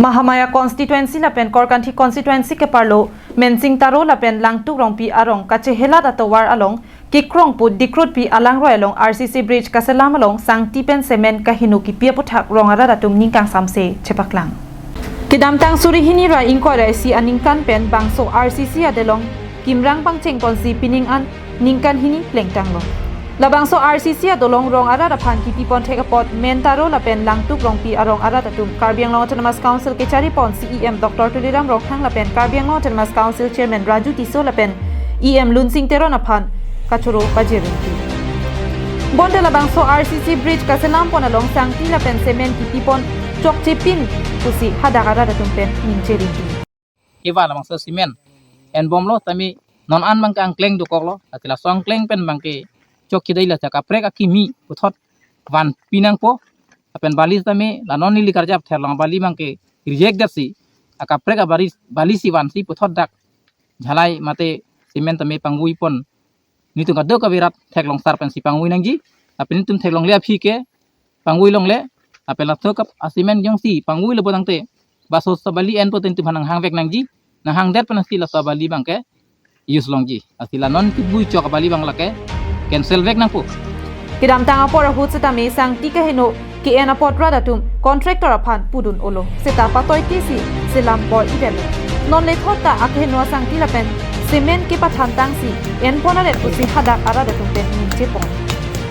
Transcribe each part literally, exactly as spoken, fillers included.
Mahamaya constituency lapen Korkanthi constituency keparlo Mensing Taro lapen Langtuk Rongpi arong kachehelat atovar along kekrong pu Dikrutpi alangroi along R C C bridge kaselam along sangti pen cement kaheno kipi aputhak rong arat atum ning kangsamse chepaklang. Kedamtang suri hini ra ingkoi ra isi aningkan pen bangso R C C adelong kimrang pangcheng ponsi pining an ningkan hini plengtanglo. Labangso R C C adolong rong arat aphan kipi ponthek apot Mensing Taro lapen Langtuk Rongpi arong arat atum Karbi Anglong Autonomous Council kechari pon C E M Doctor Tuliram Ronghang lapen Karbi Anglong Autonomous Council Chairman Raju Tisso lapen E M Lunsing Teron aphan kachoro pajir rinti. Bonta labangso R C C bridge kaselam pon along sangti lapen cement kipi pon chokche pin pusi hadak arat atum pen ningje rinti. Kevan labangso cement enbomlo tame non an abangke angkleng dokoklo, atila songkleng pen abangke chok kidai la ta kaprek akimi puthot van pinangpo, lapen bali tame la non neli karjap therlong bali abangke reject detsi akaprek abari bali si vansi puthot dak jhalai mate cement tame pangvui pon. Netum kadokave rat theklong sar pensi pangvui nangji. Lapen netum theklongle aphi ke pangvui longle. Lapen laso kap a cement jongsi pangvui lo potangte baso sa bali enpo te netum aphan nanghangvek nangji. Nanghangdet pensi laso bali abangke use longji. Lasi la non kivui chok abali abang lake cancel vek nangpo. Kedamtang apor ahut setame sangti kaheno ke-en apot rat atum contractor aphan pudun-olo. Seta patoi tisi selam por idetlo. Non lethot ta akeheno asangti lapen cement kepathan tangsi en pon aret pusi hadak arat atum pen ningje pon.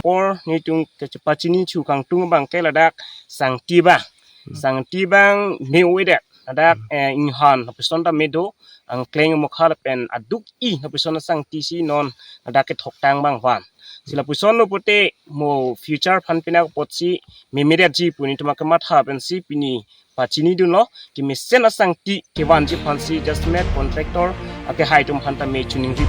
Apor netum kepachini chu kangtung abangke ladak sangti abang. Sangti abang me-o-edet. Ladak, eh, inghan lapuson tame do, angkleng mokha lapen aduk i lapuson asangti si non ladak kethoktang abang van. Si lapuson lo pute mo future aphan pinak apotsi memedetji pu netum akamatha pensi pini pachinidunlo, kemesen asangti kevanji aphansi just met contractor akehai atum aphan tame choningri.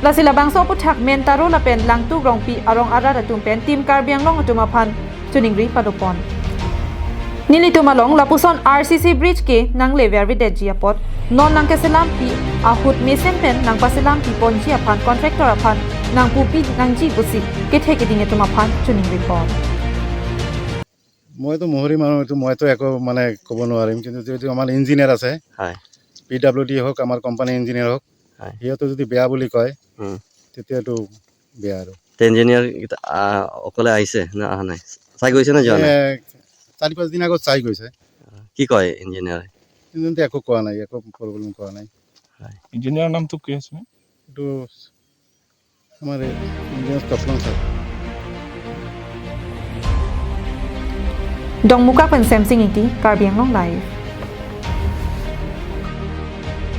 Lasi labangso aputhak Mensing Taro lapen Langtuk Rongpi arong arat atum pen Team Karbi Anglong atum aphan choningri padopon. Nelitum along lapuson R C C bridge ke nanglever videtji apot non nangkeselampi ahut mesen pen nangpaselampi ponji aphan contractor aphan nangpupi nangji pusi kethe keding atum aphan choningri pon. মইতো মহুৰি মানুহ, এইটো মইতো একো মানে ক'ব নোৱাৰিম, কিন্তু যিহেতু আমাৰ ইঞ্জিনিয়াৰ আছে, হয়। পি ডাব্লিউ ডি হওক, আমাৰ কোম্পানীৰ ইঞ্জিনিয়াৰ হওক, হয়। সিহঁতে যদি বেয়া বুলি কয়, উম। তেতিয়াতো বেয়া আৰু। তে ইঞ্জিনিয়াৰ কেইটা, আহ, অকলে আহিছে নে অহা নাই? চাই গৈছে নে যোৱা নাই? এ, চাৰি পাঁচ দিন আগত চাই গৈছে। কি কয় ইঞ্জিনিয়াৰে? ইঞ্জিনিয়াৰে একো কোৱা নাই, একো প্ৰব্লেম কোৱা নাই। হয়। ইঞ্জিনিয়াৰৰ নামটো কি আছিলে? এইটো আমাৰ engineer Tapan sir. Dongmukak pen Semsing Ingti, Karbi Anglong Live.